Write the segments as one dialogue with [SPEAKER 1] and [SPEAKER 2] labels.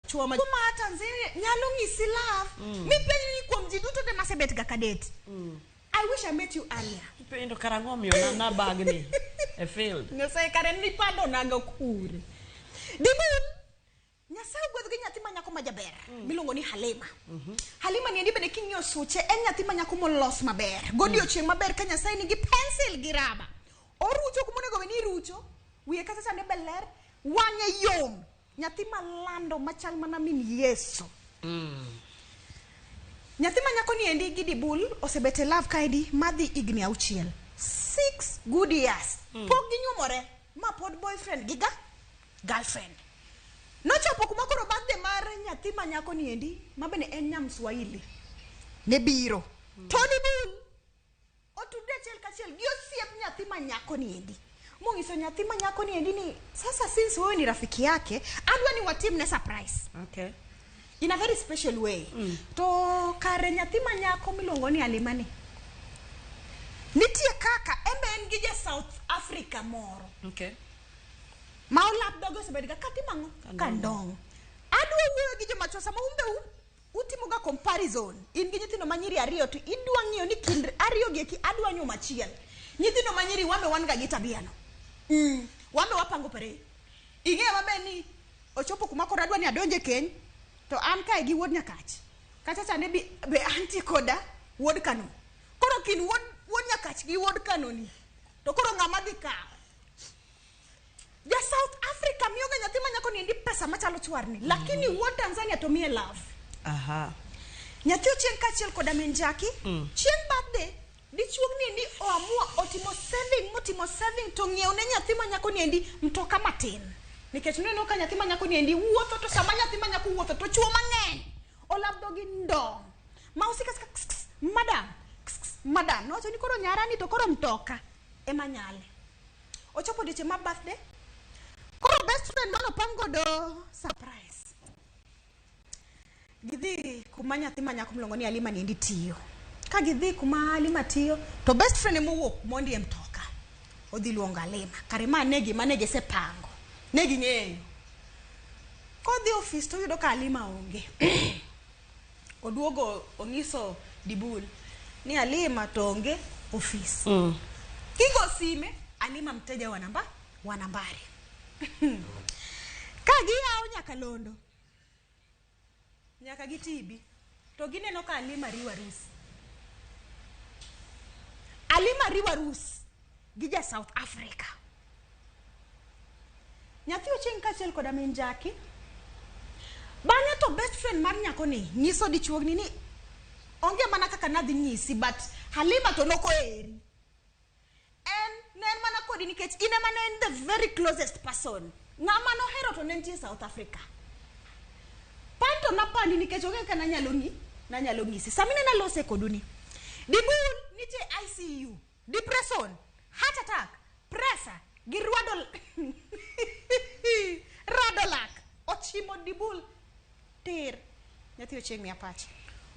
[SPEAKER 1] Chuo ma Tanzania nyalo ng'isi love. Mipenji ni kuom ji duto te masebet ga kadet. I wish I met you earlier.
[SPEAKER 2] Penjo karang'o omiyo na na bagni e field.
[SPEAKER 1] Nyasaye kare nipando nago kure. Dibul Nyasaye ogwedho gi nyathi ma nyako ma jaber miluongo ni Halima. Halima ni endi bende king'iyo suche en nyathi ma nyako molos maber. Godiochieng' maber ka Nyasaye nigi pencil gi raba. Orucho kuma onego bed ni irucho. Wiye kacha chande be ler. Wang'e yom. Nyathi malando machal mana min Yesu. Nyathi ma nyako ni endi gi Dibul osebet e love kaendi madhi higni 6. 6 good years. Pok ginyuomore ma pod boyfriend gi ga girlfriend. Nochopo kuma koro birthday mar nyathi ma nyako ni endi ma bende en nya Mswahili ne biro. To Dibul otudre achiel kachiel gi osiep nyathi ma nyako ni endi. Mong'iso nyathi ma nyako ni endi ni sasa since wewe ni rafiki yake adwa ni watimne surprise in a very special way. To kare nyathi ma nyako miluongo ni Halima ni nitie kaka embe en gi ja South Africa moro ma olap dhoge osebedo ga katimo ang'o kandong. Adwa wuoyo gi joma chwo sama umbe utimo ga comparison in gi nyithindo manyiri ariyo to idwa ng'iyo ni kind ariyo gi eki adwa nyuomo achiel. Nyithindo manyiri wambe wan ga gi tabia no. Wambe wapango parade. Ing'eyo maber ni ochopo kuma koro adwa ni adonj e keny to an kae gi wuod Nyakach. Kacha chande be antie koda wuod Kano. Koro kind wuod Nyakach gi wuod Kano ni to koro ng'ama dhi kawo? Ja South Africa miyo ga nyathi ma nyako ni endi pesa machalo chwarni, lakini wuod Tanzania to miye love. Nyathi Ochieng kaachiel koda min Jackie, chieng' birthday dichuog ni endi oamua otimo saving motimo saving to ng'iew ne nyathi ma nyako ni endi mtoka matin. Nikech noneno ka nyathi ma nyako ni endi wuotho to sama nyathi ma nyako wuotho to chuo mang'eny olap dhogi ndong'. Ma osika sika ks ks madam ks ks madam nowacho ni koro nyara ni to koro mtoka ema nyale. Ochopo odiochieng' mar birthday. Koro best friend mano opang godo surprise. Gidhi kuma nyathi ma nyako miluongo ni Halima ni endi tiyo. Ka gidhi kuma Halima tiyo to best friend emowuok mondi e mtoka. Odhi luongo Halima. Kare ma ne gima ne gisepango. Ne ging'eyo. Kodhi ofis to oyudo ka Halima onge. Oduogo ong'iso Dibul ni Halima to onge ofis. Kigo sime, Halima mteja wa namba wa nambari. Ka giyawo nyakalondo nyaka gitibi to gineno ka Halima riwo arus. Halima riwo arus gi ja South Africa. Nyathi Ochieng' kaachiel koda min Jackie. Bang'e to best friend mar nyakoni nyiso dichuogni ni onge mana kaka nadhi nyisi but Halima to nokoheri. En ne en mana kodi nikech in ema ne en the very closest person. Ng'ama nohero to ne nitie South Africa. Panto napandi nikech onge kaka nanyalo ng'i nanyalo ng'isi. Sami nena lose kodu ni. Dibul nitie ICU, depression, heart attack, pressure, gi rwado rado lak ochimo Dibul tir. Nyathi Ochieng' miya pache.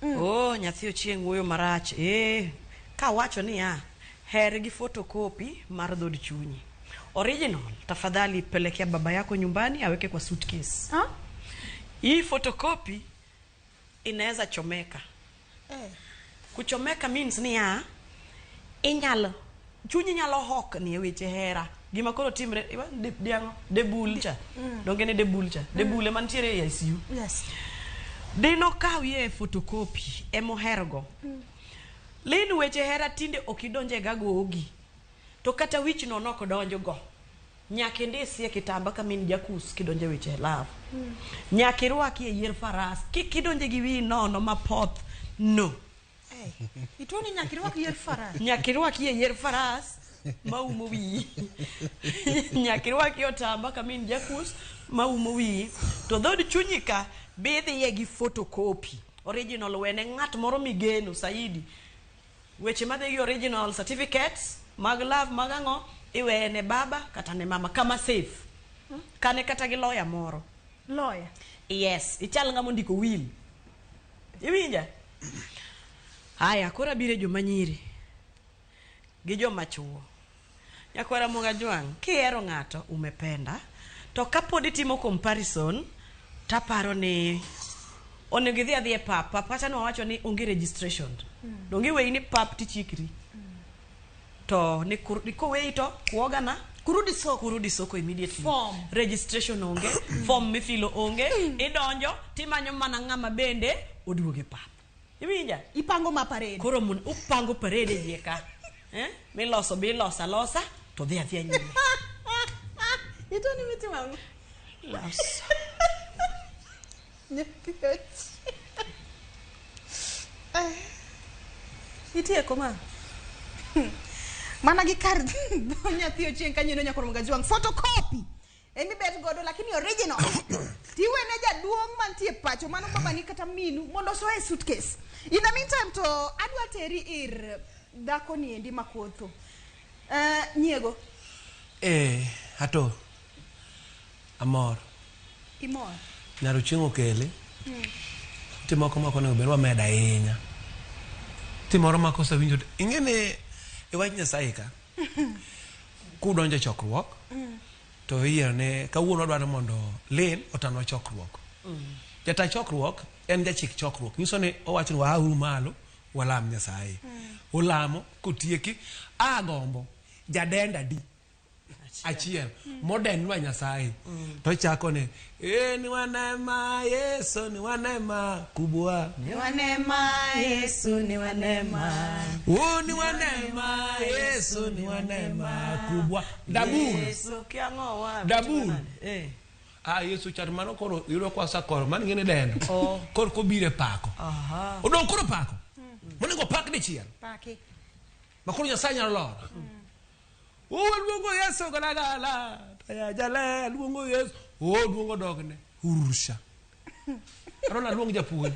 [SPEAKER 2] Oh, nyathi Ochieng' wuoyo marach. Kawacho niya, her gi photocopy mar dhod chunyi. Original, tafadhali pelekea baba yako nyumbani aweke kwa suitcase.
[SPEAKER 1] Ha?
[SPEAKER 2] Hii photocopy inaweza chomeka. Kuchomeka means niya, inyalo chunyi nyalo hokni e weche hera. Gima koro timre, iwa, diang'o, debul cha. Donge ne debul cha. Debul ema nitiere e ICU. Dino kawie photocopy emohergo. Lin weche hera tinde ok idonje ga gogi. To kata wich no nok donjo go. Nyaka indisie kitamba ka min jakus kidonje weche love. Nyaka irwakie yier faras. Kik idonje gi wiyi nono mapoth. No.
[SPEAKER 1] Hey. Ituo ni nyaka irwak yier faras.
[SPEAKER 2] Nyaka irwakie yier faras maumo wiyi. Nyaka irwakie otamba ka min jakus maumo wiyi. To dhod chunyi ka be idhiye gi photocopy. Original wene ng'at moro migeno saidi. Weche madhi gi original certificates mag love mag ang'o iweye ne baba kata ne mama kama safe. Kane kata gi lawyer moro.
[SPEAKER 1] Lawyer.
[SPEAKER 2] Yes, ichal ng'ama ondiko will. Iwinja? Haya, koro abiro e joma nyiri gi joma chuo. Nyakwara Ramogi Ajwang', kihero ng'ato umependa, to kapod itimo comparison Taparo ni onego idhi adhi e pap. Pap kacha ne wawacho ni onge registration. Donge iweyi ni pap tichikri. To ni koweyi to kuoga na
[SPEAKER 1] Kurudi soko.
[SPEAKER 2] Kurudi soko immediately.
[SPEAKER 1] Form.
[SPEAKER 2] Registration onge, form mifilo onge, idonjo timanyo mana ng'ama bende oduoge pap. Iwinja?
[SPEAKER 1] Ipango ma parade.
[SPEAKER 2] Koro mun upango parade e iye ka. Eh? Miloso be iloso alosa to dhi adhiya nyime.
[SPEAKER 1] Ito ni mitimo ang'o?
[SPEAKER 2] Loso.
[SPEAKER 1] Nyathi ochi. Eh. Itieko ma. Mana gi kar dho nyathi ochieng' kanyo nyakoro Mgajwang'. Photocopy. Emi bet godo lakini original. Tiwene jaduong' mantie pacho mano babani kata minu mondo osoe e suitcase. In the meantime to adwa teri ir dhako ni endi makwotho. Nyiego.
[SPEAKER 3] Ato. Amor.
[SPEAKER 1] Imor.
[SPEAKER 3] Nyar chieng' okele. Nitie moko ma ok onego bed wamedo ahinya. Nitie moro ma kosewinjo ing'e ni e wach Nyasaye ka kudonjo e chokruok to iyiero ni kawuono wadwaro mondo Lynn otanwa chokruok. Jata chokruok en jachik chokruok. Nyiso ni owacho ni waauru malo walam Nyasaye. Olamo kotieki agombo jadenda di achiel modenwa Nyasaye to chako ni ni wanema Yesu ni wanema kubwa
[SPEAKER 2] Ni wanema Yesu ni wanema.
[SPEAKER 3] O ni wanema Yesu ni wanema kubwa. Dabul.
[SPEAKER 2] Yesu kiang'o wa.
[SPEAKER 3] Dabul. Yesu char mano koro yudo kwa sakoro mano ngene dendo.
[SPEAKER 2] Oh.
[SPEAKER 3] Koro kobire pako.
[SPEAKER 2] Aha.
[SPEAKER 3] Odong koro pako. Monego pak dichiel.
[SPEAKER 1] Paki.
[SPEAKER 3] Ma koro Nyasaye nyalo loro. O luongo Yesu galagala. Taya jale luongo Yesu. O luongo dogne. Urusha. Arona luong japuonj.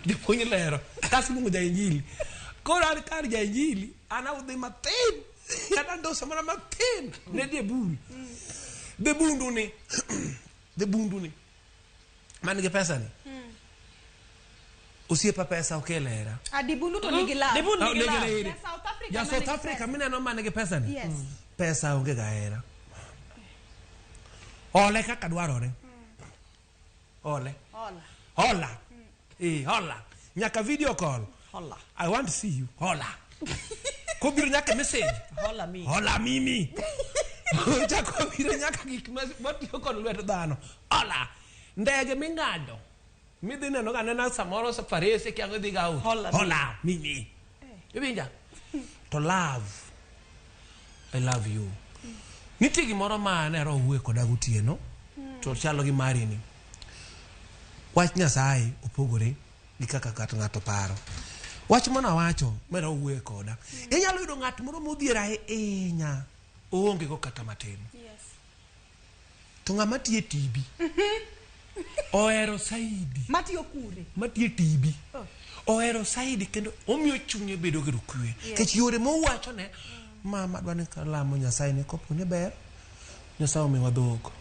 [SPEAKER 3] Japuonj lero. Kas luongo ja injili. Koro an kar ja injili an audhi matin. Kata ndoso mana matin. Ne die bul. De bundu ni. De bundu ni. Man gi pesa ni. Osiepa pesa okelo hera.
[SPEAKER 1] Dibundu to nigi love.
[SPEAKER 2] Dibundu nigi love.
[SPEAKER 1] Ja South Africa
[SPEAKER 3] Ja
[SPEAKER 1] ma
[SPEAKER 3] South
[SPEAKER 1] nigi
[SPEAKER 3] Africa
[SPEAKER 1] pesa.
[SPEAKER 3] mineno man gi pesa ni.
[SPEAKER 1] Yes.
[SPEAKER 3] Pesa onge ga hera. Ole kaka dwarore. Ole.
[SPEAKER 1] Hola.
[SPEAKER 3] Hola. Hola. Nyaka video call.
[SPEAKER 2] Hola.
[SPEAKER 3] I want to see you. Hola. Kobiro nyaka message.
[SPEAKER 2] Hola mi.
[SPEAKER 3] Hola mimi. Chako biro nyaka gik matiyo kod lwet dhano. Hola. Ndege ming'ado. Midhi neno ga nena samoro farese kiang'o idhi ga out.
[SPEAKER 2] Hola,
[SPEAKER 3] Hola mimi. Iwinja? To love. I love you. Nitie gimoro ma ne roho wuoye koda gotieno. To chalo gi mari ni. Wach Nyasaye opogore gi kaka kata ng'ato paro. Wach mane awacho ma roho wuoye koda. Inyalo yudo ng'at moro modhier ahinya. Oonge go kata matin.
[SPEAKER 1] Yes.
[SPEAKER 3] To ng'ama tiyo e TB. Ohero saidi.
[SPEAKER 1] Matiyo kure?
[SPEAKER 3] Matiyo e TB. Ohero saidi kendo omiyo chunye bedo gi kwe. Nikech yore mowacho ne mama dwa ni kalamo Nyasaye ni kopo ni ber. Nyasaye omiwa dhok.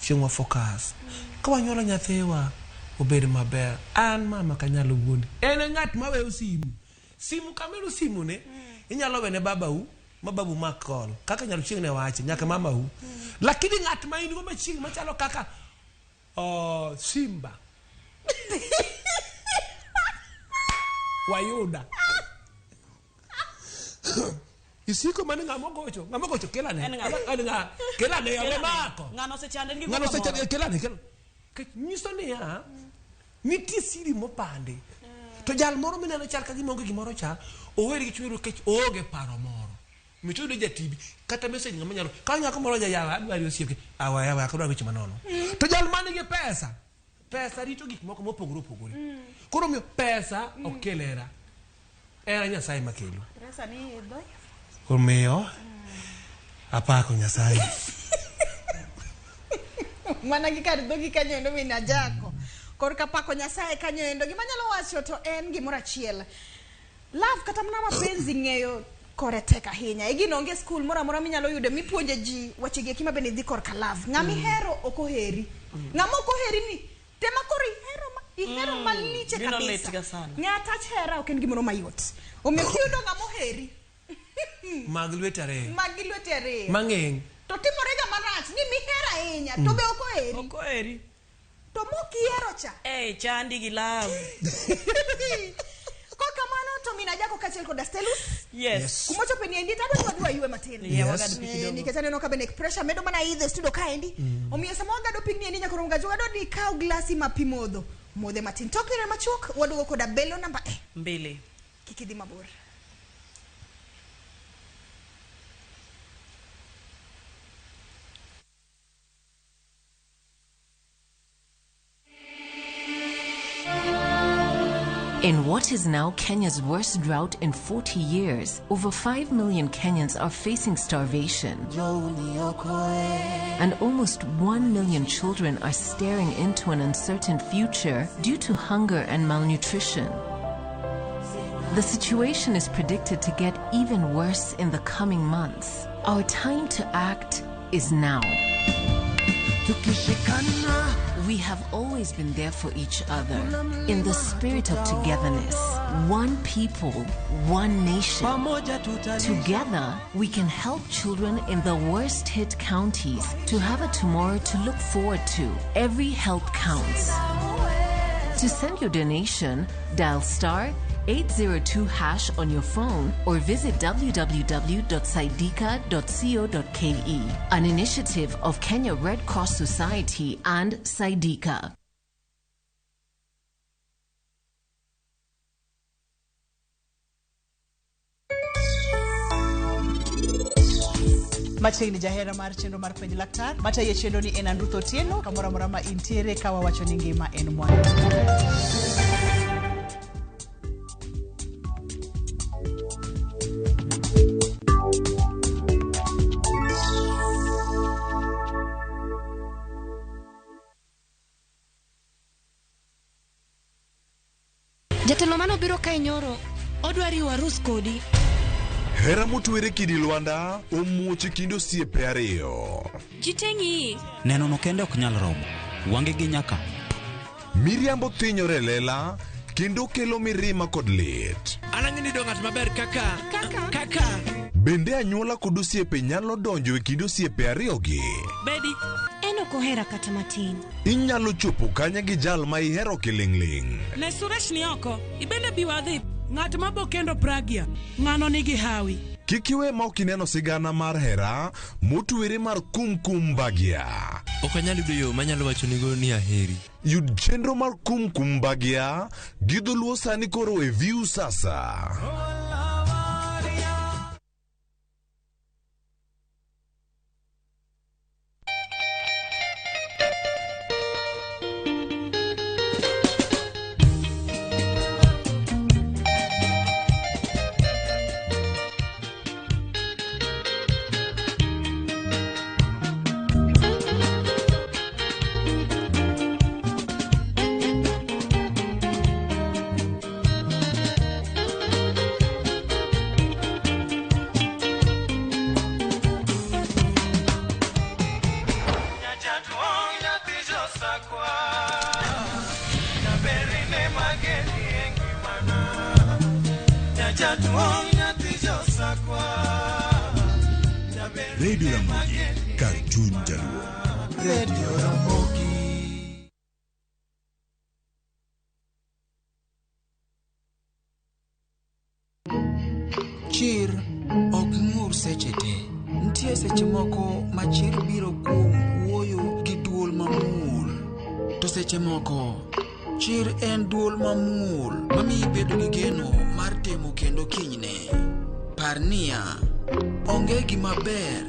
[SPEAKER 3] Chieng' wa focus. Ka wanyuolo nyathiwa obed maber. An mama kanyalo wuondi. En e ng'at maweyo simu. Simu kamero simu ne inyalo wene babau ma babu mak call. Kaka nyalo chieng' ne wache nyaka mamau. Lakini ng'at ma in go machiegni machalo kaka Simba. Wayuda. Isiko mane ng'ama ogocho, ng'ama ogocho kelane.
[SPEAKER 2] En ng'a?
[SPEAKER 3] En ng'a? Kelane yawe mako.
[SPEAKER 2] Ng'ano osechande gi
[SPEAKER 3] Ng'ano
[SPEAKER 2] gombo
[SPEAKER 3] osechande
[SPEAKER 2] moro.
[SPEAKER 3] kelane kelane. Nyiso niya, nitie siri mopandi. To jal moro mineno chal ka gima onge gimoro cha, oweri gi chunye nikech oonge paro moro. Mito yudo jatibi kata message ng'ama nyalo. Ka nyako moro jayawa adwari osiepgi, awa yawa ok adwar weche manono. To jal man gi pesa, pesa rito gik moko mopogore opogore. Koro omiyo pesa ok kel hera. Hera Nyasaye makelo.
[SPEAKER 1] Pesa ni idho.
[SPEAKER 3] Omiyo apako Nyasaye.
[SPEAKER 1] Mana gi kar dhogi kanyo endo min ajako. Korka pako Nyasaye kanyo endo. Gima anyalo wacho to en gimoro achiel. Love kata mana mapenzi ng'eyo kore tek ahinya. Igino onge skul moro amora minyalo yude mipuonje ji weche gi eki ma bende dhi korka love. Ng'ama ihero ok oheri. Ng'ama ok oheri ni tema koro ihero maliche
[SPEAKER 2] Gino
[SPEAKER 1] kabisa.
[SPEAKER 2] lit ga sana.
[SPEAKER 1] Ng'at ach hera ok en gimoro mayot. Omiyo kiyudo ng'ama oheri.
[SPEAKER 3] Mag lwete ariyo.
[SPEAKER 1] Mag lwete ariyo.
[SPEAKER 3] Mang'eny.
[SPEAKER 1] To timore ga marach. ni mihero ahinya to be ok oheri.
[SPEAKER 2] Ok oheri.
[SPEAKER 1] To mokihero cha.
[SPEAKER 2] Eh, chandi gi love.
[SPEAKER 1] Kokamano to mina jako kaachiel koda Stelus.
[SPEAKER 2] Yes.
[SPEAKER 1] Kumochope ni endi tadwa ni wadhi waywe matin.
[SPEAKER 2] Yeah, wagado pi kidogo.
[SPEAKER 1] Nikech aneno ka bende pressure medo mana idho e studio kaendi. Omiyo sama wagado pigni endi nyaka rom gajo wadwa ni ikaw glasi ma pi modho. Modhe matin. Tok yore machuok waduogo koda belo namba e.
[SPEAKER 2] Mbili.
[SPEAKER 1] Kik idhi mabor.
[SPEAKER 4] In what is now Kenya's worst drought in 40 years, over 5 million Kenyans are facing starvation. And almost 1 million children are staring into an uncertain future due to hunger and malnutrition. The situation is predicted to get even worse in the coming months. Our time to act is now. We have always been there for each other in the spirit of togetherness. One people, one nation. Together, we can help children in the worst hit counties to have a tomorrow to look forward to. Every help counts. To send your donation, dial star 802 hash on your phone or visit www.saidika.co.ke. An initiative of Kenya Red Cross Society and Saidika.
[SPEAKER 5] Machiegni jahera mar chenro mar penj laktar matayo chenro ni en Andruth Otieno kamoro amora ma intiere ka wawacho ni ngima en mwandu.
[SPEAKER 6] Jatelo manobiro kae nyoro odwa riwo arus kodi.
[SPEAKER 7] Hera motwere kidi lwanda omuoch e kind osiepe ariyo.
[SPEAKER 6] Ji te ng'iyi.
[SPEAKER 8] Neno no kende ok nyal romo. Wange gi nyaka.
[SPEAKER 7] Miriambo thinyore e lela kendo kelo mirima kod lit.
[SPEAKER 9] An ang'e ni ng'at maber kaka kaka.
[SPEAKER 7] Bende anyuola kod osiepe nyalo donjo e kind osiepe ariyogi.
[SPEAKER 6] Bedi. En ok ohera kata matin.
[SPEAKER 7] Inyalo chopo kanye gi jal ma ihero kiling'ling'.
[SPEAKER 9] Ne Suresh ni oko. Ibende bi wadhi. Ng'at ma bo kendo Pragya. Ng'ano nigi hawi.
[SPEAKER 7] Kik iwe ma ok ineno sigana mar hera motwere mar Kumkum Bhagya.
[SPEAKER 9] Ok anyal yudo yo manyalo wachonigo ni aheri.
[SPEAKER 7] Yud chenro mar Kumkum Bhagya gi dholuo sani koro e View Sasa.
[SPEAKER 10] Radio Ramogi, kar chuny jaluo.
[SPEAKER 11] Radio Ramogi. Chir ok ng'ur seche te. Nitie seche moko ma chir biro kuom wuoyo gi duol mamuol. To seche moko, chir en duol mamuol mamiyi bedo gi geno mar temo kendo kinyne. Par niya, onge gima ber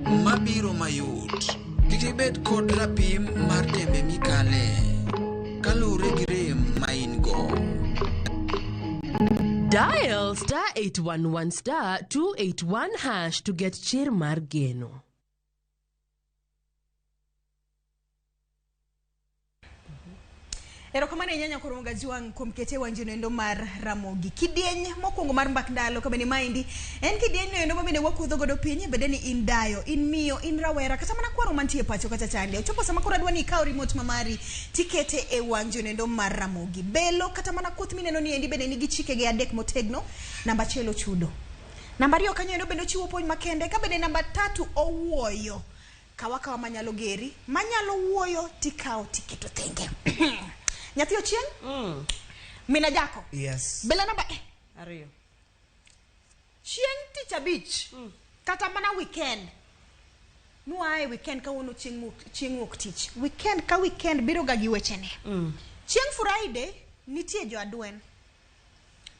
[SPEAKER 11] mabiro mayot. Kik ibed kod rapim mar tembe mikale kaluwore gi rem ma in go.
[SPEAKER 12] Dial star 811 star 281 hash to get chir mar geno.
[SPEAKER 1] Erokamano ahinya nyakoro Gajuang' kuom kete wanjino endo mar Ramogi. Kidieny mokwongo mar mbak ndalo kabende maendi en kidieny no endo mabende wakudho godo piny bende ni in dayo, in miyo, in rawera kata mana kwaro mantie pacho kata chande. Ochopo sama koro adwa ni ikaw remote mamari tikete e wanjino endo mar Ramogi. Belo kata mana kuoth mineno ni endi bende nigi chikege adek motegno. Namba achiel ochudo. Namba ariyo kanyo endo bende ochiwo puonj makende ka bende namba tatu owuoyo. Kawa kawa manyalo geri, manyalo wuoyo tikawo tiketo thenge. Nyathi Ochieng'? Mina Jako.
[SPEAKER 3] Yes.
[SPEAKER 1] Bela namba
[SPEAKER 2] 2.
[SPEAKER 1] Chieng' tich abich. Kata mana weekend. Nuae weekend kawuono chieng' wuok tich. Weekend ka weekend biro ga gi wechene. Chieng' Friday nitie jo adwen.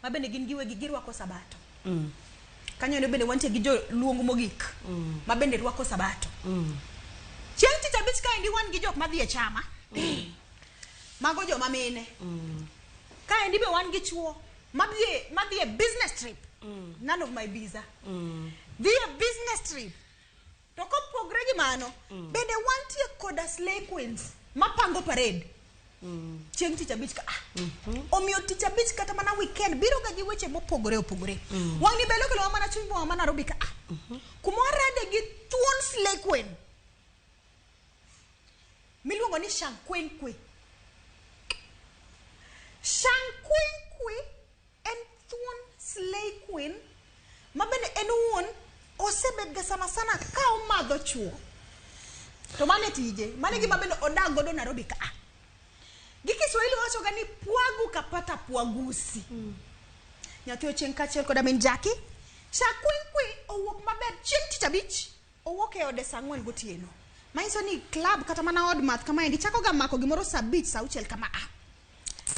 [SPEAKER 1] Ma bende gin giwegi girwako sabato. Kanyo ne bende wantie gi jo luong mogik. Ma bende rwako sabato. Chieng' tich abich kaendi wan gi jok madhi e chama. Mago joma mine. Kaendi be wan gi chuo madhi e business trip. None of my visa. Dhi e business trip. To kopogre gi mano, bende wantie koda slay queens mapango parade. Chieng' tich abich ka. Omiyo tich abich kata mana weekend biro ga gi weche mopogore opogore. Wang'ni bende okelowa mana chuny boma ma Nairobi ka. Kuma warade gi thuon slay queen. Miluongo ni Shankwenkwe. Shankwenkwe en thuon slay queen ma bende en owuon osebet ga sana sana ka omadho chuo. To mane tije, mane gima bende odak godo Nairobi ka. Gi Kiswahili wacho ga ni pwagu kapata pwagusi. Nyathi Ochieng' kaachiel koda min Jackie. Shankwenkwe owuok maber chieng' tich abich. Owuok e ode saa 4 gotieno. Manyiso ni club kata mana od math kama endi chako ga mako gimoro saa 5 saa 6 kama a.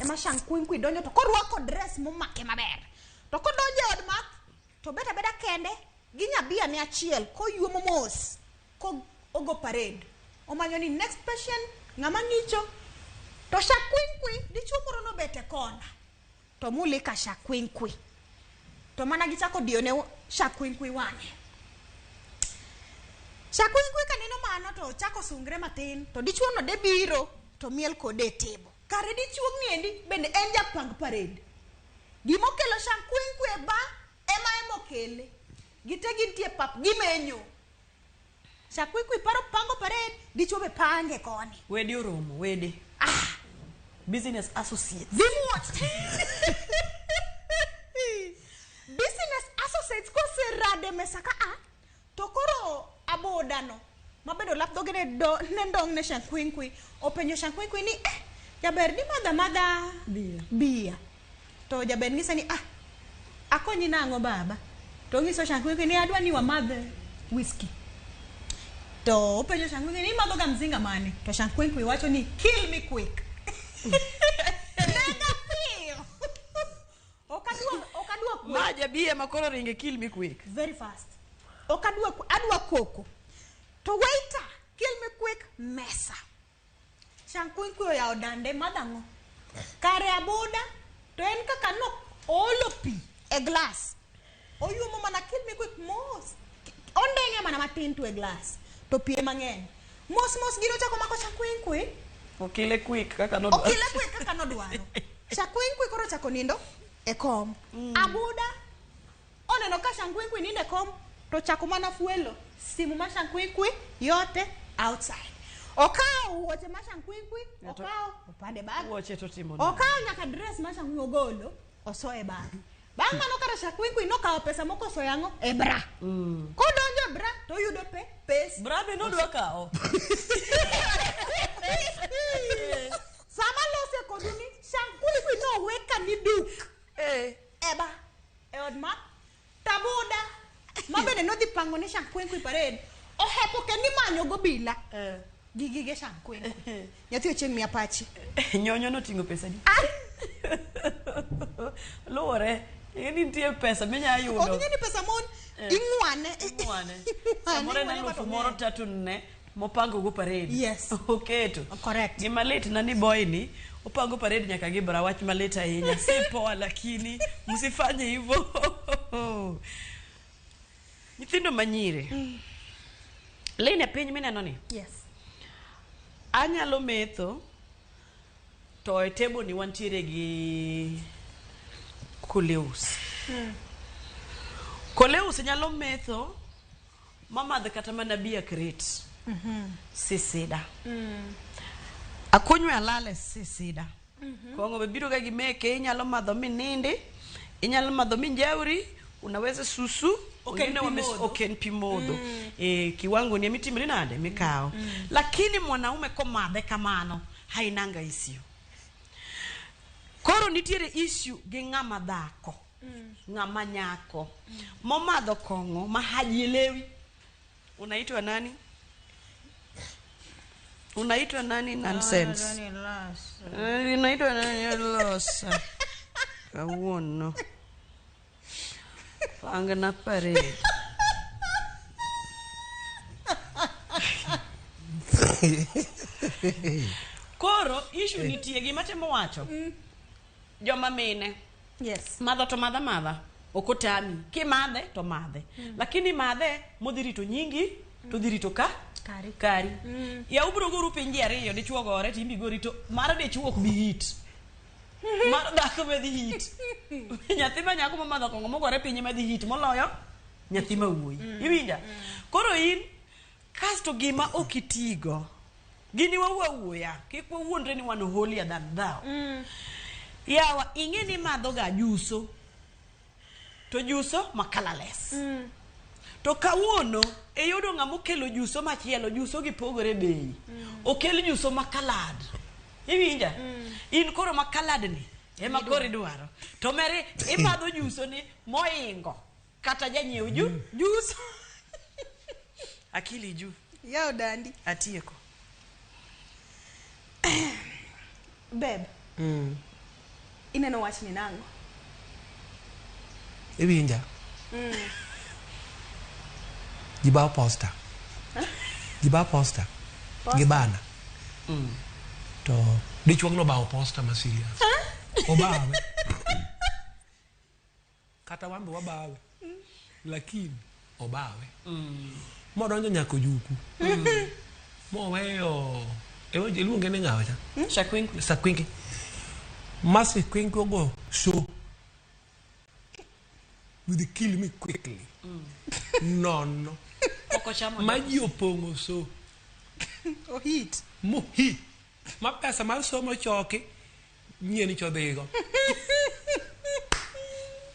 [SPEAKER 1] Ema Shankwenkwe donjo to korwako dress momake maber. To kodonjo e od math to bet abeda kende gi nyabia ne achiel koyuomo mos ko ogo parade. Omanyo ni next patient ng'ama ng'icho. To Shankwenkwe dichuo moro nobet e kona. To mulika Shankwenkwe. To mana gichako diyo ne Shankwenkwe wang'e. Shankwenkwe kaneno mano to chako sungre matin to dichuo no de biro to miel kode e table. Kare dichuo ni endi bende en japang parade. Gimokelo Shankwenkwe e ba ema emokele. Gite gintie pap gimenyo. Shankwenkwe paro pango parade, dichuo be pange koni.
[SPEAKER 2] Wede oromo, wede. Business associates.
[SPEAKER 1] Gimuoch. Business associates koserade mesa ka a to koro abodano mabedo lap dhoge ne ndong' ne Shankwenkwe openjo Shankwenkwe ni jaber ni madha madha bia. To jaber ng'ise ni akonyi nang'o baba. To ng'iso Shankwenkwe ni adwa ni wamadh whisky. To openjo Shankwenkwe ni imadho ga mzinga mane? To Shankwenkwe wacho ni kill me quick. Nega piyo. Okadwa kwe.
[SPEAKER 2] Ma jabia makoro ringe kill me quick.
[SPEAKER 1] Very fast. Okadwa adwa koko. To waiter kill me quick mesa. Shankwenkwe oyawo dande madhang'o. Kare aboda to en kaka no olo pi e glass. Oyuomo mana kill me quick mos. Ondeng'e mana matin to e glass. To pi mang'eny. Mos mos gino chako mako Shankwenkwe.
[SPEAKER 2] Okile quick kaka nodwaro.
[SPEAKER 1] Okile quick kaka nodwaro. Shankwenkwe koro chako nindo e kom. Aboda oneno ka Shankwenkwe nindo e kom to chako mana fuelo simu ma Shankwenkwe yote outside. Okawo wuoche ma Shankwenkwe, okawo opande bag.
[SPEAKER 2] Wuoche to timo nade?
[SPEAKER 1] Okawo nyaka dress ma Shankwenkwe ogolo osoe bag. Bang' mano kara Shankwenkwe nokawo pesa moko osoe ang'o? E bra. Kodonjo e bra to oyudo pes.
[SPEAKER 2] Bra be nodwa kawo.
[SPEAKER 1] Sama lose kodu ni Shankwenkwe noweka ni duk. Eba e od math tabuda ma bende nodhi pango ne Shankwenkwe parade. Ohepo kendo imanyo go bila. Gi gige Shankwenkwe. Nyathi Ochieng' miya pachi.
[SPEAKER 2] Nyonyo noting'o pesa di. Luwore. Ing'e ni nitie pesa minya yudo.
[SPEAKER 1] Ok ing'e ni pesa mon ing'wane.
[SPEAKER 2] Ing'wane. Samoro en alufu moro 3 4 mopango go parade.
[SPEAKER 1] Yes.
[SPEAKER 2] Oketo.
[SPEAKER 1] Correct.
[SPEAKER 2] Gima lit na ni boy ni opango parade nyaka gi bra wach malit ahinya. Si poa lakini msifanye hivyo. Nyithindo manyiri. Lene piny mineno ni.
[SPEAKER 1] Yes.
[SPEAKER 2] Anyalo metho to e table ni wantiere gi Koleus. Koleus nyalo metho mamadh kata mana bia crate. Sisida. Akunywe alale sisida. Kong'o be biro ga gi meke inyalo madho minindi, inyalo madho minjauri, unaweza susu. Ok en pi modho. Ok en pi modho. Kiwango ni emitimri nade mikawo. Lakini mwanaume komadhe kamano hainanga issue. Koro nitiere issue gi ng'ama dhako. Ng'ama nyako. Momadho kong'o ma hajielewi. Unaitwa nani? Unaitwa nani nonsense? Unaitwa nani losa? Kawuono. Pangna parade. Koro issue nitie gima temo wacho. Joma mine.
[SPEAKER 1] Yes.
[SPEAKER 2] Madho to madha madha. Ok otami. Kimadhe to madhe. Lakini madhe modhi rito nyingi to dhi rito ka
[SPEAKER 1] kari.
[SPEAKER 2] Kari. Ya ubro goru piny ji ariyo dichuo gore to imbi gori to mar dichuo ok bi hit. Mar dhako be dhi hit. Nyathi ma nyako mamadho kong'o mogore piny ema dhi hit moloyo nyathi ma wuoyi. Iwinja? Koro in kasto gima ok itigo. Gini wawuo awuoya. Kik wawuondre ni wan holier than thou. Yawa ing'e ni madho ga juso. To juso ma colorless. To kawuono iyudo ng'ama okelo juso machielo, juso gi pogore bei. Okel juso ma colored. Iwinja? In koro ma colored ni ema koro idwaro. To mere imadho juso ni moingo kata janyiew juso. Akili juu.
[SPEAKER 1] Yao dandi.
[SPEAKER 2] Atieko.
[SPEAKER 1] Beb. Ineno wach ni nang'o?
[SPEAKER 3] Iwinja? Ji bawo posta. Ji bawo posta. Gi bana. To dichuo no bawo posta ma serious. Obawe. Kata wan be wabawe. Lakini obawe. Modonjo nyaka ojuku. Moweyo iluonge ni ng'awa cha?
[SPEAKER 2] Shakwinki.
[SPEAKER 3] Sakwinki. Ma Sakwinki ogo show. Will kill me quickly. Nono.
[SPEAKER 2] Pok ochamo.
[SPEAKER 3] Ma ji opong'o so.
[SPEAKER 1] Ohit.
[SPEAKER 3] Mohit. Ma pesa mar somo choki nyien chodhigo.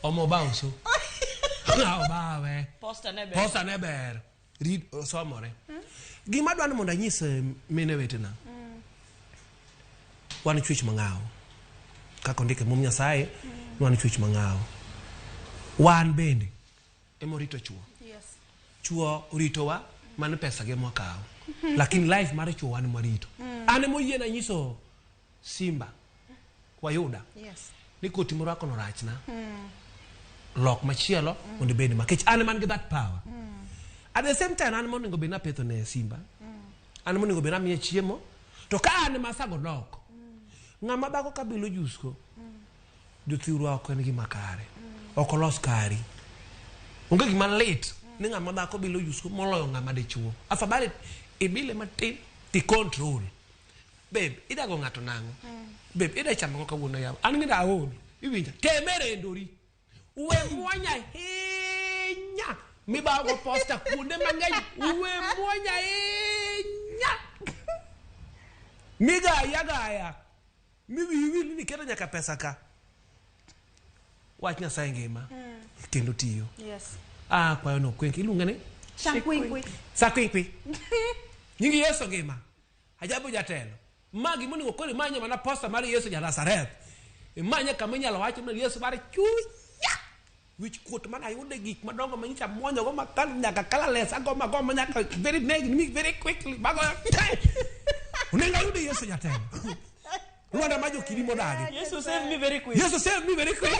[SPEAKER 3] Omo bawo so. Obawe.
[SPEAKER 2] Posta ne ber.
[SPEAKER 3] Posta ne ber. Read somore. Gima adwa ni mondo anyis mine wetena. Wan chwech mang'aw. Kaka ondike mum Nyasaye, wan chwech mang'aw. Wan bende ema orito chuo.
[SPEAKER 1] Yes.
[SPEAKER 3] Chuo oritowa mano pesa gi mwakawo. Lakini life mar chuo wan mwarito. An emoyiena nyiso Simba wayuda
[SPEAKER 1] Yes.
[SPEAKER 3] ni koti morwako no rachna. Lok machielo mondo ibed ma. Nikech an man gi that power. At the same time an monego bed napetho ne Simba. An monego bed namiye chiemo. To ka an ema asago dok. Ng'ama dhako kabilo jusko. Jothurwa ok en gima kare. Ok olos kari. Onge gima lit ni ng'ama dhako bilo jusko moloyo ng'ama dichuo. Afadhali ibile matin ti control. Babe, idago ng'ato nang'o? Babe, ida chamo ang'o kawuono yawa? An ng'ida aol. Iwinja? Teme rendori. We muony ahinya. Mibawo posta kuonde mang'eny. We muony ahinya. Migaya gaya. Miwiyi wil ni iketo nyaka pesa ka. Wach Nyasaye ngima. Kendo tiyo.
[SPEAKER 1] Yes.
[SPEAKER 3] Ah, kwayo no kwenki. Iluonge ni?
[SPEAKER 1] Shakwingwi.
[SPEAKER 3] Sakwingwi. Nying Yesu ngima. Ajabu jatelo. Ma gimonego koro imanye mana posta mar Yesu ja Nazareth. Imanye kama inyalo wacho ni Yesu mar chunya. Wich kuot mana ayude gik madongo manyicha muonyo go makal nyaka colorless ago mago nyaka very neg very quickly mago. Onego ayude Yesu jatelo. Lwanda ma jokiri modagi.
[SPEAKER 2] Yesu save me very quick.
[SPEAKER 3] Yesu save me very quick.